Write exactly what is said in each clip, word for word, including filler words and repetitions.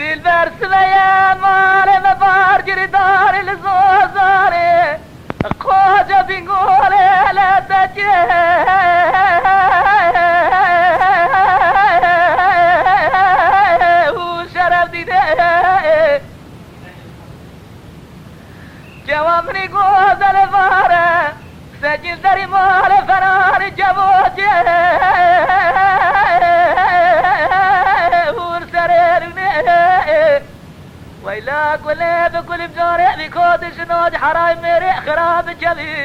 Dilber sibeye malê me bar girîdarê li zozanê. Qoca bîngolê le tekê û şeref dînê. Kewa minî gozelê vare, sekîn derî malê ferarî kevokê ûr serê rûnê. Weyla gulê bi gulî carê vî kotî ji nod heray mêrê xirab kevî.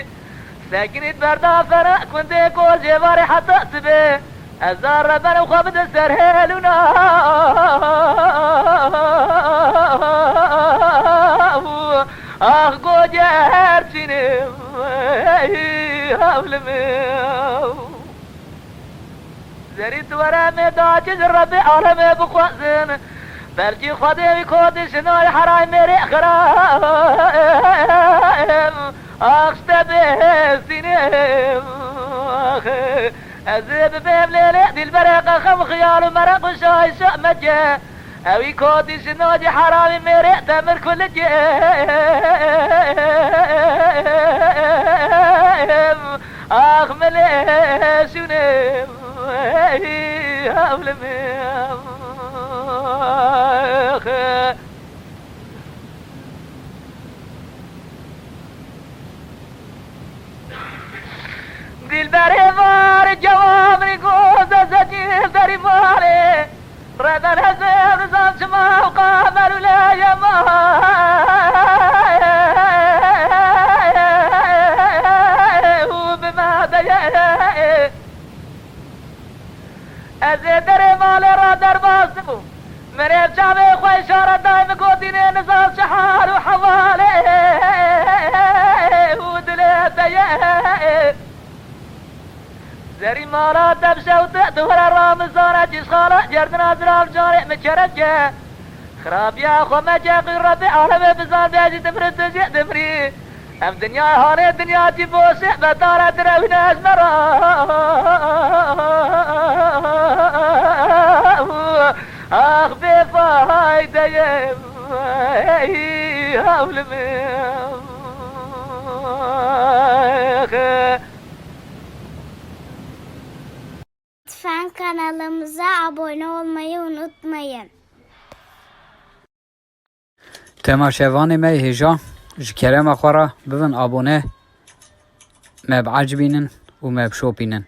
Sekinît berda fere kundê gor cêvarê heta sibê. Ez a reben û xwe bide ser hêlûna. Ax goger çînim, ey hewlimê. Zerî tu were me da çi ji Rebbê alemê bixwazin. Belkî Xwedê wî kotî şinay heray mêrê xirab. Ax ji te bêzînim. Ax. Ez ê bibêm lêlê dilberê qexem xiyal û meraq û şayşa meke. Ewî kotî ji nodî heramî mêrê temir kulikê. Ax milê şûnê. Ey hewlimê. Dilberê var cewabri goze zecîl derî malê. Reben hezê nizam çima û qamer û leyema. Û bi me de ye. Ez ê derê malê ra derbas bûm. Mirêv çavê xwe îşaret day, min gotînê nizam çi hal û hevalê û dilê te ye. Zerî mala te bişewte, tu were ramizane, cîşxala cerdina zirav carê min kerem ke. Xirabiya xwe meke, qî Rebê alemê bizan, bê jî dimrin, tu jî dimrî. Em dinya hanê, dinya jî boş e, bedare direwîne ji me re. Ax bê fayde ye, ey hewlimê. Lütfen kanalımıza abone olmayı unutmayın. Temaşevanê me yê hêja, ji kerema xwe re bibin abone, me biecibînin û me bişopînin.